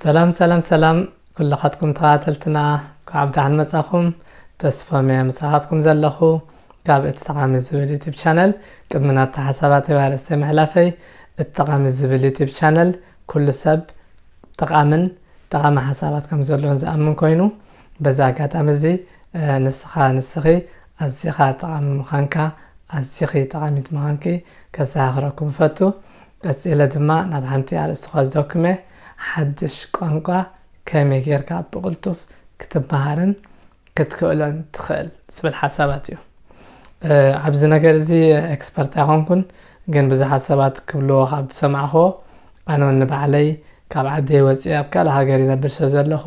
ሰላም ሰላም ሰላም፣ ኩልኻትኩም ተኸታተልትና እንኳዕ ብደሓን መጻኹም። ተስፎም እየ ምሳኻትኩም ዘለኹ ካብ እቲ ጠቓሚ ዝብል ዩቲብ ቻነል። ቅድሚ ናብቲ ሓሳባተይ ወይ ኣርእስተይ ምሕላፈይ፣ እቲ ጠቓሚ ዝብል ዩቲብ ቻነል ኩሉ ሰብ ጠቓምን ጠቓሚ ሓሳባት ከም ዘለዎን ዝኣምን ኮይኑ፣ በዚ ኣጋጣሚ እዚ ንስኻ ንስኺ ኣዚኻ ጠቓሚ ምዃንካ፣ ኣዚኺ ጠቓሚት ምዃንኪ ከዘኻኽረኩም እፈቱ። ቀጺለ ድማ ናብ ሓንቲ ኣርእስቲ ክወስደኩም እየ። ሓድሽ ቋንቋ ከመይ ጌርካ ብቕልጡፍ ክትመሃርን ክትክእሎን ትኽእል ዝብል ሓሳባት እዩ። ኣብዚ ነገር እዚ ኤክስፐርት ኣይኮንኩን፣ ግን ብዙሓት ሰባት ክብልዎ ካብ ዝሰማዕኽዎ፣ ኣነ እውን ንባዕለይ ካብ ዓደይ ወፂአ ኣብ ካልእ ሃገር ይነብር ስለ ዘለኹ፣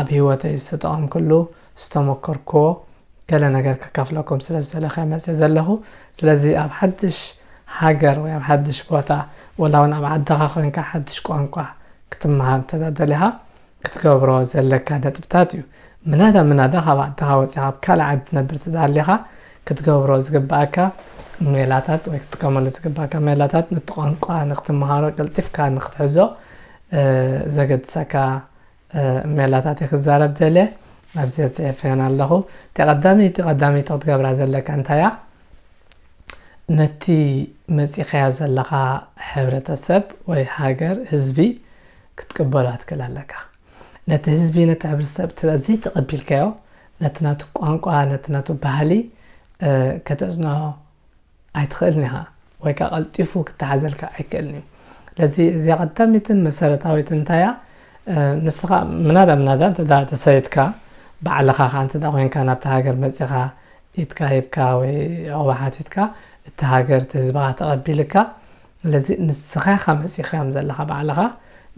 ኣብ ህይወተይ ዝተጠቐምኩሉ፣ ዝተመከርክዎ ገለ ነገር ከካፍለኩም ስለ ዝደለኹ እየ መፅእ ዘለኹ። ስለዚ ኣብ ሓድሽ ሃገር ወይ ኣብ ሓድሽ ቦታ፣ ወላ እውን ኣብ ዓድኻ ኮይንካ ሓድሽ ቋንቋ ክትመሃር እንተ ደሊኻ፣ ክትገብሮ ዘለካ ነጥብታት እዩ። ምናዳ ምናዳ ካብ ዓድኻ ወፂኻ ኣብ ካልእ ዓዲ ትነብር እንተ ደሊኻ፣ ክትገብሮ ዝግባኣካ ሜላታት ወይ ክትጥቀመሉ ዝግባኣካ ሜላታት፣ ነቲ ቋንቋ ንክትመሃሮ ቀልጢፍካ ንክትሕዞ ዘገድሰካ ሜላታት እየ ክዛረብ ደልየ። ኣብዚ ጽሒፈን ኣለኹ። እቲ ቀዳመይቲ ቀዳመይቲ ክትገብራ ዘለካ እንታይ እያ? ነቲ መጺኻዮ ዘለኻ ሕብረተሰብ ወይ ሃገር፣ ህዝቢ ክትቅበሎ ክትክእል ኣለካ። ነቲ ህዝቢ፣ ነቲ ሕብረተሰብ እንተ ዘይተቐቢልካዮ፣ ነቲ ናቱ ቋንቋ፣ ነቲ ናቱ ባህሊ፣ እ፣ ከተጽንዖ ኣይትኽእልን ኢኻ፣ ወይ ከኣ ቀልጢፉ ክተሓዘልካ ኣይክእልን እዩ። ስለዚ እዚኣ ቀዳሚትን መሰረታዊትን እንታይ እያ? እ፣ ንስኻ ምናዳ ምናዳ እንተ ደኣ ተሰይድካ፣ ባዕልኻ ኸኣ እንተ ደኣ ኮይንካ ናብቲ ሃገር መጺኻ፣ ኢድካ ሂብካ ወይ ዑቕባ ሓቲትካ፣ እቲ ሃገር፣ እቲ ህዝብኻ ተቐቢልካ። ስለዚ ንስኻ ኢኻ መጺኻዮም ዘለኻ ባዕልኻ፣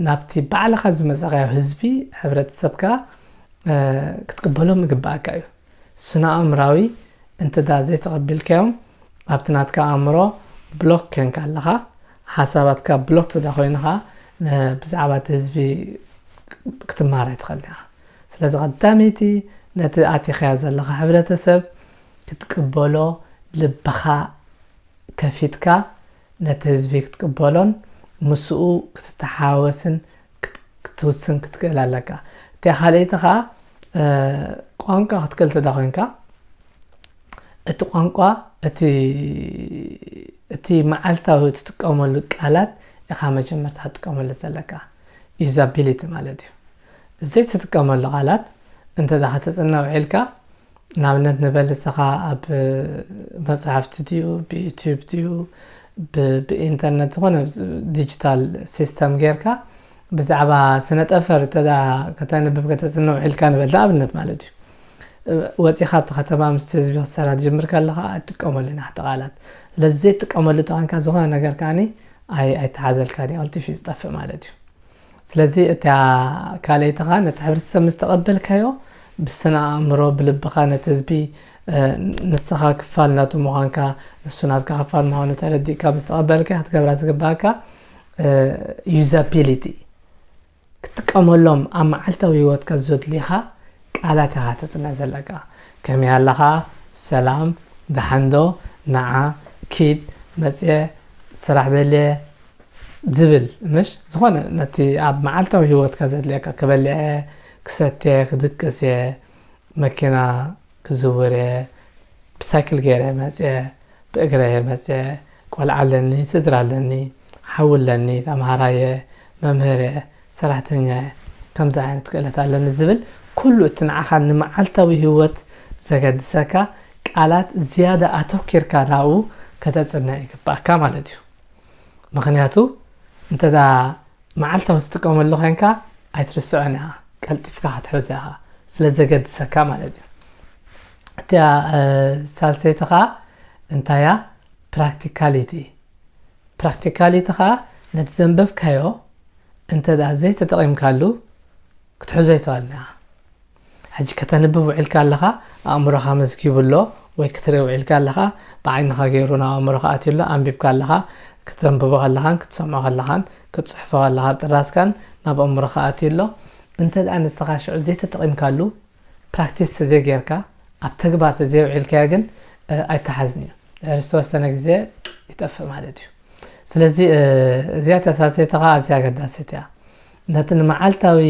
ናብቲ ባዕልኻ ዝመጸኻዮ ህዝቢ፣ ሕብረተሰብካ፣ እ፣ ክትቅበሎም ይግባኣካ እዩ። ስነ ኣእምራዊ እንተ ደኣ ዘይተቐቢልካዮም፣ ኣብቲ ናትካ ኣእምሮ ብሎክ ኮንካ ኣለኻ፣ ሓሳባትካ ብሎክ እንተ ደኣ ኮይኑ ኸኣ፣ ን-፣ ብዛዕባ እቲ ህዝቢ ክትመሃር ኣይትኽእልን ኢኻ። ስለዚ ቀዳመይቲ ነቲ ኣቲኻዮ ዘለኻ ሕብረተሰብ ክትቅበሎ ልብኻ ከፊትካ ነቲ ህዝቢ ክትቅበሎን ምስኡ ክትተሓዋወስን ክት-፣ ክትውስን ክትክእል ኣለካ። እቲኣ ካልኣይቲ ኸኣ፣ እ፣ ቋንቋ ክትክእል እንተ ደኣ ኮይንካ፣ እቲ ቋንቋ፣ እቲ፣ እቲ መዓልታዊ እትጥቀመሉ ቃላት ኢኻ መጀመርታ ክትጥቀመሉ ዘለካ። ዩዛቢሊቲ ማለት እዩ። ዘይትጥቀመሉ ቃላት እንተ ደኣ ከተጽንዕ ውዒልካ፣ ንኣብነት ንበል፣ ንስኻ ኣብ መጻሕፍቲ ድዩ፣ ብዩቲዩብ ድዩ፣ ብ-፣ ብኢንተርነት፣ ዝኾነ ዲጂታል ሲስተም ጌርካ ብዛዕባ ስነ ጠፈር እንተ ደኣ ከተንብብ፣ ከተጽንዕ ውዒልካ ንበል፣ ንኣብነት ማለት እዩ። ወጺኻ ኣብቲ ከተማ ምስቲ ህዝቢ ክትሰራ ትጅምር ከለኻ ኣይትጥቀመሉን ኢኻ እቲ ቃላት። ስለዚ ዘይትጥቀመሉ ተኾይንካ፣ ዝኾነ ነገር ከኣኒ ኣይ-፣ ኣይተሓዘልካን እዩ፣ ቀልጢፉ እዩ ዝጠፍእ ማለት እዩ። ስለዚ እታ ካልኣይቲ ኸኣ ነቲ ሕብረተሰብ ምስ ተቐበልካዮ፣ ብስነ ኣእምሮ፣ ብልብኻ ነቲ ህዝቢ፣ እ፣ ንስኻ ክፋል ናቱ ምዃንካ፣ ንሱ ናትካ ክፋል ምዃኑ ተረዲእካ ምስ ተቐበልካ፣ ክትገብራ ዝግባኣካ፣ እ፣ ዩዛቢሊቲ፣ ክትጥቀመሎም ኣብ መዓልታዊ ህይወትካ ዘድልኻ ቃላት ኢኻ ተጽንዕ ዘለካ። ከመይ ኣለኻ? ሰላም፣ ደሓን ዶ? ንዓ፣ ኪድ፣ መጽየ፣ ስራሕ ደልየ፣ ዝብል፣ ምሽ? ዝኾነ ነቲ ኣብ መዓልታዊ ህይወትካ ዘድልየካ፣ ክበልዕ እየ፣ ክሰትየ፣ ክድቅስ እየ፣ መኪና ክዝውር እየ፣ ብሳይክል ገይረ መጽየ፣ ብእግረ እየ መጽየ፣ ቆልዓ ኣለኒ፣ ስድራ ኣለኒ፣ ሓው ኣለኒ፣ ተምሃራይ እየ፣ መምህር እየ፣ ሰራሕተኛ እየ፣ ከምዚ ዓይነት ክእለት ኣለኒ ዝብል፣ ኩሉ እቲ ንዓኻ ንመዓልታዊ ህይወት ዘገድሰካ ቃላት ዝያዳ ኣተኪርካ ናብኡ ከተጽንዕ ይግባኣካ ማለት እዩ። ምኽንያቱ እንተ ደኣ መዓልታዊ ትጥቀመሉ ኮይንካ ኣይትርስዖን ኢኻ፣ ቀልጢፍካ ክትሕዞ ኢኻ፣ ስለ ዘገድሰካ ማለት እዩ። እቲኣ፣ እ፣ ሳልሰይቲ ኸኣ እንታይ እያ? ፕራክቲካሊቲ። ፕራክቲካሊቲ ኸኣ ነቲ ዘንበብካዮ እንተ ደኣ ዘይተጠቒምካሉ ክትሕዞ ኣይትኽእልን ኢኻ። ሕጂ ከተንብብ ውዒልካ ኣለኻ፣ ኣእምሮኻ መዝጊቡ ኣሎ፣ ወይ ክትርኢ ውዒልካ ኣለኻ፣ ብዓይንኻ ገይሩ ናብ ኣእምሮኻ ኣትዩ ኣሎ፣ ኣንቢብካ ኣለኻ፣ ክተንብቦ ከለኻን ክትሰምዖ ከለኻን ክትጽሕፎ ከለኻ ኣብ ጥራዝካን ናብ ኣእምሮኻ ኣትዩ ኣሎ። እንተ ደኣ ንስኻ ሽዑ ዘይተጠቒምካሉ፣ ፕራክቲስ ተዘይጌርካ፣ ኣብ ተግባር ተዘይውዒልካዮ ግን፣ እ፣ ኣይተሓዝን እዩ። ድሕሪ ዝተወሰነ ግዜ ይጠፍእ ማለት እዩ። ስለዚ፣ እ፣ እዚኣ ተሳሰይቲ ኸኣ ኣዝያ ኣገዳሲት እያ። ነቲ ንመዓልታዊ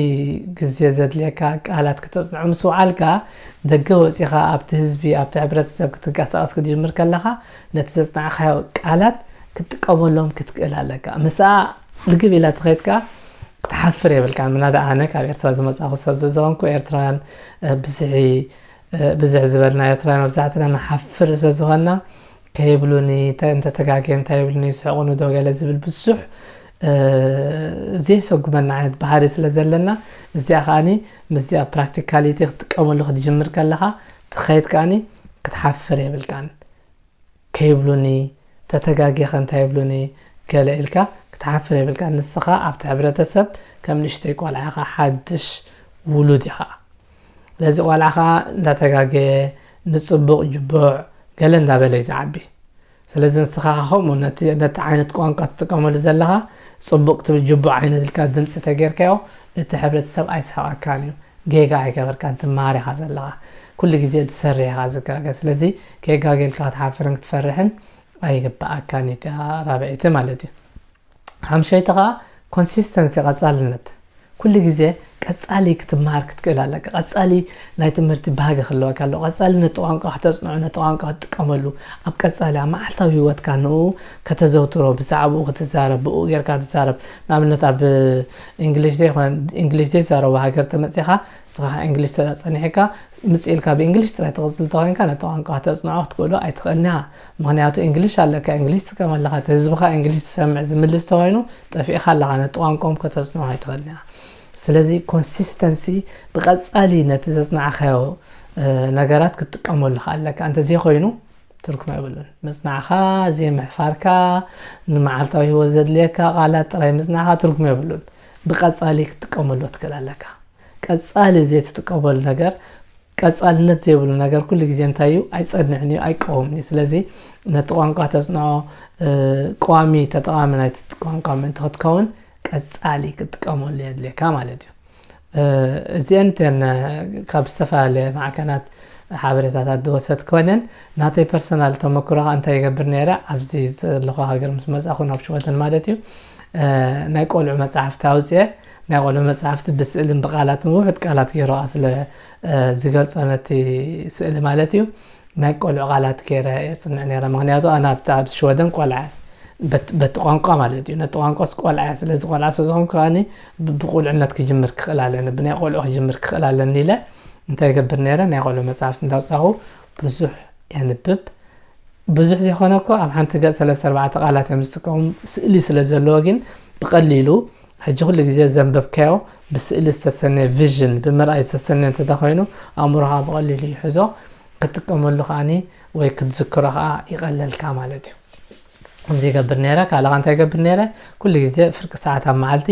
ግዜ ዘድልየካ ቃላት ክተጽንዖ ምስ ወዓልካ፣ ደገ ወጺኻ ኣብቲ ህዝቢ፣ ኣብቲ ሕብረተሰብ ክትንቀሳቐስ ክትጅምር ከለኻ፣ ነቲ ዘጽናዕካዮ ቃላት ክትጥቀመሎም ክትክእል ኣለካ። ምስኣ ልግብ ኢላ ተኸይድካ ክትሓፍር የብልካን። ምናዳ ኣነ ካብ ኤርትራ ዝመጻኹ ሰብ ስለዝኾንኩ፣ ኤርትራውያን፣ እ፣ ብዝሒ፣ እ፣ ብዝሕ ዝበልና ኤርትራውያን መብዛሕትና ንሓፍር ስለዝኾንና፣ ከይብሉኒ፣ ተ-፣ እንተተጋግየ እንታይ ይብሉኒ፣ ይስሕቑኒ ዶ ገለ ዝብል ብዙሕ፣ እ፣ ዘይሰጉመና ዓይነት ባህሪ ስለ ዘለና፣ እዚኣ ከኣኒ ምስዚኣ ፕራክቲካሊቲ ክትጥቀመሉ ክትጅምር ከለኻ፣ ትኸይድ ከኣኒ ክትሓፍር የብልካን። ከይብሉኒ፣ ተተጋግየ ከ እንታይ ይብሉኒ፣ ገለ ኢልካ ክትሓፍር የብልካን። ንስኻ ኣብቲ ሕብረተሰብ ከም ንእሽተይ ቆልዓ ኢኻ፣ ሓድሽ ውሉድ ኢኻ። ስለዚ ቆልዓ ኸኣ እንዳተጋገየ፣ ንጽቡቕ ጅቡዕ ገለ እንዳበለ እዩ ዝዓቢ። ስለዚ ንስኻ ኸኣ ከምኡ ነቲ፣ ነቲ ዓይነት ቋንቋ ትጥቀመሉ ዘለኻ፣ ጽቡቕ ትብል ጅቡዕ ዓይነት ኢልካ ድምጺ ተጌርካዮ፣ እቲ ሕብረተሰብ ኣይስሕቐካን እዩ። ጌጋ ኣይገበርካን፣ ትመሃር ኢኻ ዘለኻ። ኩሉ ግዜ ትሰርሕ ኢኻ ዝጋገ። ስለዚ ከየጋጌልካ ክትሓፍርን ክትፈርሕን ኣይግብኣካን እዩ፣ እታ ራብዐይቲ ማለት እዩ። ሓምሸይቲ ኸኣ ኮንሲስተንሲ፣ ቀጻልነት። ኩሉ ግዜ ቀጻሊ ክትመሃር ክትክእል ኣለካ። ቀጻሊ ናይ ትምህርቲ ባህጊ ክህልወካ ኣለዎ። ቀጻሊ ነቲ ቋንቋ ከተጽንዖ፣ ነቲ ቋንቋ ክትጥቀመሉ፣ ኣብ ቀጻሊ ኣብ መዓልታዊ ህይወትካ ንኡ ከተዘውትሮ፣ ብዛዕባኡ ክትዛረብ፣ ብኡ ጌርካ ትዛረብ። ንኣብነት ኣብ እንግሊሽ ዘይኮነ፣ እንግሊሽ ዘይዛረቡ ሃገር ተመጺኻ፣ ንስኻ እንግሊሽ ተጸኒሕካ፣ ምስ ኢልካ ብእንግሊሽ ጥራይ ትቕጽል እንተኾይንካ፣ ነቲ ቋንቋ ከተጽንዖ ክትክእሎ ኣይትኽእልን ኢኻ። ምኽንያቱ እንግሊሽ ኣለካ፣ እንግሊሽ ትጥቀም ኣለኻ፣ እቲ ህዝብኻ እንግሊሽ ዝሰምዕ ዝምልስ ተኾይኑ፣ ጠፊእኻ ኣለኻ፣ ነቲ ቋንቋኦም ከተጽንዖ ኣይትኽእልን ኢኻ። ስለዚ ኮንሲስተንሲ፣ ብቐጻሊ ነቲ ዘጽናዕካዮ፣ እ፣ ነገራት ክትጥቀመሉ ከኣ ኣለካ። እንተዘይኮይኑ ትርጉም የብሉን። ምጽናዕኻ፣ ዘይምሕፋርካ፣ ንመዓልታዊ ህይወት ዘድልየካ ቃላት ጥራይ ምጽናዕኻ ትርጉም የብሉን። ብቐጻሊ ክትጥቀመሉ ትክእል ኣለካ። ቀጻሊ ዘይትጥቀመሉ ነገር፣ ቀጻልነት ዘይብሉ ነገር ኩሉ ግዜ እንታይ እዩ? ኣይጸንዕን እዩ፣ ኣይቀውምን እዩ። ስለዚ ነቲ ቋንቋ ተጽንዖ፣ እ፣ ቋሚ ተጠቓሚ ናይቲ ቋንቋ ምእንቲ ክትከውን ቀጻሊ ክትጥቀመሉ የድልየካ ማለት እዩ። እ፣ እዚአን እተን፣ እ፣ ካብ ዝተፈላለየ ማዕከናት ሓበሬታታት ዝወሰድኩ ኮይነን፣ ናተይ ፐርሰናል ተመክሮ ከኣ እንታይ ይገብር ነይረ፣ ኣብዚ ዘለኹ ሃገር ምስ መጻኹ ናብ ሽወደን ማለት እዩ፣ እ፣ ናይ ቆልዑ መጻሕፍቲ ኣውጽኤ፣ ናይ ቆልዑ መጻሕፍቲ ብስእልን ብቃላትን ውሑድ ቃላት ገይሩ ከኣ ስለ፣ እ፣ ዝገልጾ ነቲ ስእሊ ማለት እዩ፣ ናይ ቆልዑ ቃላት ገይረ የጽንዕ ነይረ። ምኽንያቱ ኣነ ኣብቲ፣ ኣብ ሽወደን ቆልዓ፣ በት-፣ በቲ ቋንቋ ማለት እዩ። ነቲ ቋንቋስ ቆልዓ እየ። ስለዚ ቆልዓ ስለ ዝኾንኩ ከኣኒ ብ-፣ ብቁልዕነት ክጅምር ክኽእል ኣለኒ፣ ብናይ ቆልዑ ክጅምር ክኽእል ኣለኒ ኢለ እንታይ ይገብር ነይረ? ናይ ቆልዑ መጻሕፍቲ እንዳውጻኹ ብዙሕ የንብብ። ብዙሕ ዘይኮነ እኮ ኣብ ሓንቲ ገጽ ሰለስተ ኣርባዕተ ቃላት እዮም ዝጥቀሙ። ስእሊ ስለ ዘለዎ ግን ብቐሊሉ ሕጂ ኩሉ ግዜ ዘንበብካዮ ብስእሊ ዝተሰነየ ቪዥን፣ ብምርኣይ ዝተሰነየ እንተኾይኑ ኣእምሮኻ ብቐሊሉ ይሕዞ፣ ክትጥቀመሉ ከኣኒ ወይ ክትዝክሮ ከኣ ይቐለልካ ማለት እዩ። ከምዚ ይገብር ነይረ። ካልእ ከኣ እንታይ ይገብር ነይረ? ኩሉ ግዜ ፍርቂ ሰዓት ኣብ መዓልቲ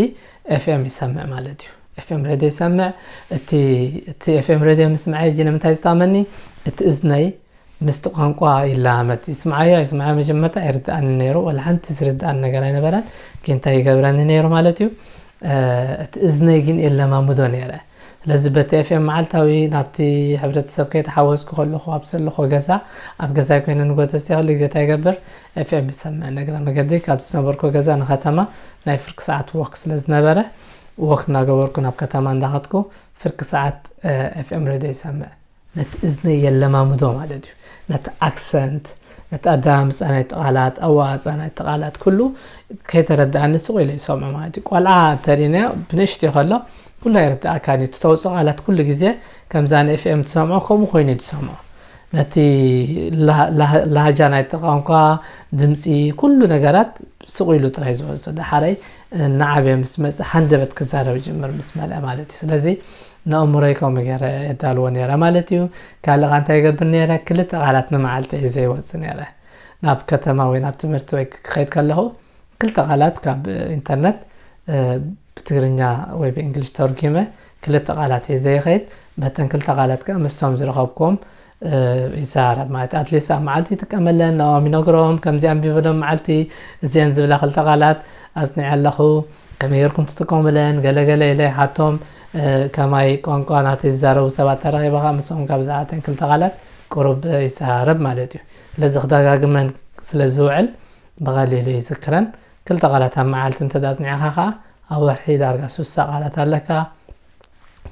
ኤፍ ኤም ይሰምዕ ማለት እዩ። ኤፍ ኤም ሬድዮ ይሰምዕ። እቲ፣ እቲ ኤፍ ኤም ሬድዮ ምስምዐይ ሕጂ ንምንታይ ዝጠቕመኒ? እቲ እዝነይ ምስቲ ቋንቋ ይለማመድ። ይስምዓዮ ኣይስምዓዮ መጀመርታ ኣይርድኣኒ ነይሩ። ወላ ሓንቲ ዝርድኣኒ ነገር ኣይነበረን። ግን እንታይ ይገብረኒ ነይሩ ማለት እዩ? እ፣ እቲ እዝነይ ግን የለማምዶ ነይረ። ስለዚ በቲ ኤፍ ኤም መዓልታዊ ናብቲ ሕብረተሰብ ከይተሓወስኩ ከለኹ ኣብ ዘለኹ ገዛ፣ ኣብ ገዛይ ኮይነ ንጎተስያ ኩሉ ግዜ እንታይ ይገብር? ኤፍ ኤም ይሰምዕ። ንእግረ መገዲ ካብ ዝነበርኩ ገዛ ንከተማ ናይ ፍርቂ ሰዓት ወክ ስለ ዝነበረ፣ ወክ እናገበርኩ ናብ ከተማ እንዳኸድኩ ፍርቂ ሰዓት፣ እ፣ ኤፍ ኤም ሬድዮ ይሰምዕ። ነቲ እዝነይ የለማምዶ ማለት እዩ። ነቲ ኣክሰንት፣ ነቲ ኣደማምጻ ናይቲ ቃላት፣ ኣወጻጽኣ ናይቲ ቃላት ኩሉ ከይተረድኣኒ ስቕ ኢለ ይሰምዖ ማለት እዩ። ቆልዓ እንተሪእናዮ ብንእሽተይ ከሎ ኩሉ ኣይርድኣካን እዩ። እቲ ተውጽኦ ቃላት ኩሉ ግዜ ከምዛ ን ኤፍ ኤም ትሰምዖ ከምኡ ኮይኑ እዩ ዝሰምዖ። ነቲ ላ-፣ ላ-፣ ላህጃ ናይቲ ቋንቋ፣ ድምጺ፣ ኩሉ ነገራት ስቕ ኢሉ ጥራይ ዝወስዶ። ዳሓራይ እናዓበየ ምስ መጸ ሃንደበት ክዛረብ ይጅምር ምስ መልአ ማለት እዩ። ስለዚ ንኣእምሮይ ከምኡ ገይረ የዳልዎ ነይረ ማለት እዩ። ካልእ ከኣ እንታይ ይገብር ነይረ? ክልተ ቃላት ንመዓልቲ እየ ዘይወጽእ ነይረ። ናብ ከተማ ወይ ናብ ትምህርቲ ወይ ክኸይድ ከለኹ ክልተ ቃላት ካብ ኢንተርነት፣ እ፣ ብትግርኛ ወይ ብእንግሊሽ ተርጒመ ክልተ ቃላት እየ ዘይኸይድ። በተን ክልተ ቃላት ከኣ ምስቶም ዝረኸብኩዎም፣ እ፣ ይዛረብ ማለት፣ ኣትሊስት ኣብ መዓልቲ ይጥቀመለን፣ ንዕኦም ይነግሮም፣ ከምዚ ኣንቢበ ሎም መዓልቲ እዚአን ዝብላ ክልተ ቃላት ኣጽኒዐ ኣለኹ፣ ከመይ ጌርኩም ትጥቀሙለን፣ ገለ ገለ ኢለ ይሓቶም። እ፣ ከማይ ቋንቋ ናተይ ዝዛረቡ ሰባት ተረኺበ ከኣ ምስኦም ካብ ዝኣተን ክልተ ቃላት ቁሩብ ይዛረብ ማለት እዩ። ስለዚ ክደጋግመን ስለ ዝውዕል ብቐሊሉ ይዝክረን። ክልተ ቃላት ኣብ መዓልቲ እንተ ኣጽኒዕካ ከኣ ኣብ ወርሒ ዳርጋ ሱሳ ቃላት ኣለካ።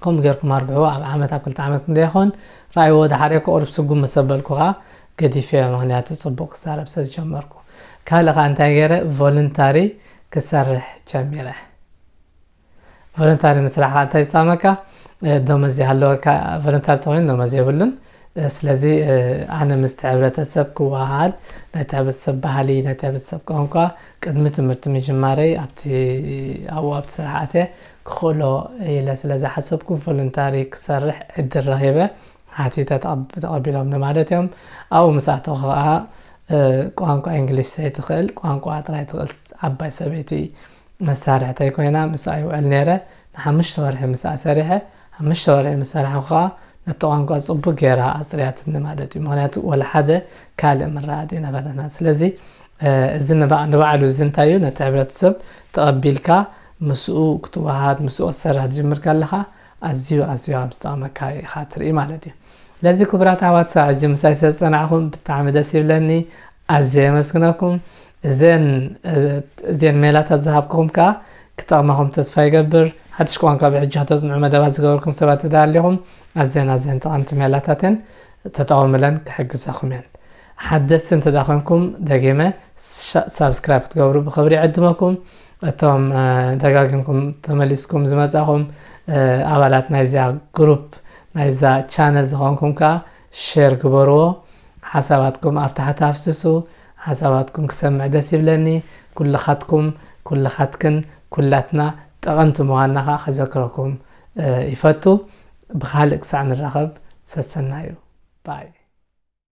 ከምኡ ጌርኩም ኣርብሕዎ። ኣብ ዓመት፣ ኣብ ክልተ ዓመት ክንደይ ይኾን? ረኣይዎ። ደሓር ቁሩብ ስጉም ምስ ኣበልኩ ኸኣ ገዲፈዮ፣ ምኽንያቱ ጽቡቕ ክዛረብ ስለ ዝጀመርኩ። ካልእ ኸኣ እንታይ ገይረ? ቮለንታሪ ክሰርሕ ጀሚረ። ቮለንታሪ ምስራሕ ኸኣ እንታይ ይጻመካ? እ፣ ደሞዝ ይሃለወካ። ቮለንታሪ ተኾይኑ ደሞዝ የብሉን። እ፣ ስለዚ፣ እ፣ ኣነ ምስቲ ሕብረተሰብ ክወሃሃድ፣ ናይቲ ሕብረተሰብ ባህሊ፣ ናይቲ ሕብረተሰብ ቋንቋ ቅድሚ ትምህርቲ ምጅማረይ ኣብቲ፣ ኣብኡ ኣብቲ ስራሕ ኣትየ ክኽእሎ ኢለ ስለ ዝሓሰብኩ ቮለንታሪ ክሰርሕ ዕድል ረኺበ። ሓቲተ ተቐብ-፣ ተቐቢሎምኒ ማለት እዮም። ኣብኡ ምስ ኣተኹ ኸኣ፣ እ፣ ቋንቋ እንግሊሽ ዘይትኽእል፣ ቋንቋ ጥራይ ትኽእል ዓባይ ሰበይቲ መሳርሕተይ ኮይና ምስኣ ይውዕል ነይረ። ንሓሙሽተ ወርሒ ምስኣ ሰሪሐ፣ ሓሙሽተ ወርሒ ምስ ሰራሕኩ ኸኣ ነቲ ቋንቋ ጽቡቅ ጌራ ኣጽርያትኒ ማለት እዩ። ምኽንያቱ ወላ ሓደ ካልእ ምርዳድ ኣይነበረና። ስለዚ፣ እ፣ እዚ ንባ-፣ ንባዕሉ እዚ እንታይ እዩ? ነቲ ሕብረተሰብ ተቐቢልካ ምስኡ ክትወሃሃድ፣ ምስኡ ክትሰርሕ ትጅምር ከለኻ ኣዝዩ፣ ኣዝዩ ከም ዝጠቕመካ ኢኻ ትርኢ ማለት እዩ። ስለዚ ክቡራት ኣሕዋት፣ ሳዕ ሕጂ ምሳይ ስለ ዝጸናሕኩም ብጣዕሚ ደስ ይብለኒ። ኣዝየ የመስግነኩም። እዘን፣ እ፣ እዘን ሜላታት ዝሃብኩኹም ከኣ ክጠቕማኹም ተስፋ ይገብር። ሓድሽ ቋንቋ ብሕጂ ከተጽንዑ መደባት ዝገበርኩም ሰባት እንተ ኣለኹም፣ ኣዝየን፣ ኣዝየን ጠቐምቲ ሜላታት እየን። ተጠቐሙለን፣ ክሕግዛኹም እየን። ሓደስቲ እንተ ደኣ ኮንኩም፣ ደጊመ ሻ-፣ ሳብስክራይብ ክትገብሩ ብኽብሪ ይዕድመኩም። እቶም፣ እ፣ ደጋጊምኩም ተመሊስኩም ዝመጻኹም፣ እ፣ ኣባላት ናይዛ ግሩፕ፣ ናይዛ ቻነል ዝኾንኩም ከኣ ሼር ግበርዎ። ሓሳባትኩም ኣብ ታሕቲ ኣፍስሱ። ሓሳባትኩም ክሰምዕ ደስ ይብለኒ። ኩልኻትኩም፣ ኩልኻትክን፣ ኩላትና ጠቐምቲ ምዃንና ከኣ ከዘክረኩም፣ እ፣ ይፈቱ። ብኻልእ ክሳዕ ንራኸብ፣ ሰሰናዩ። ባይ።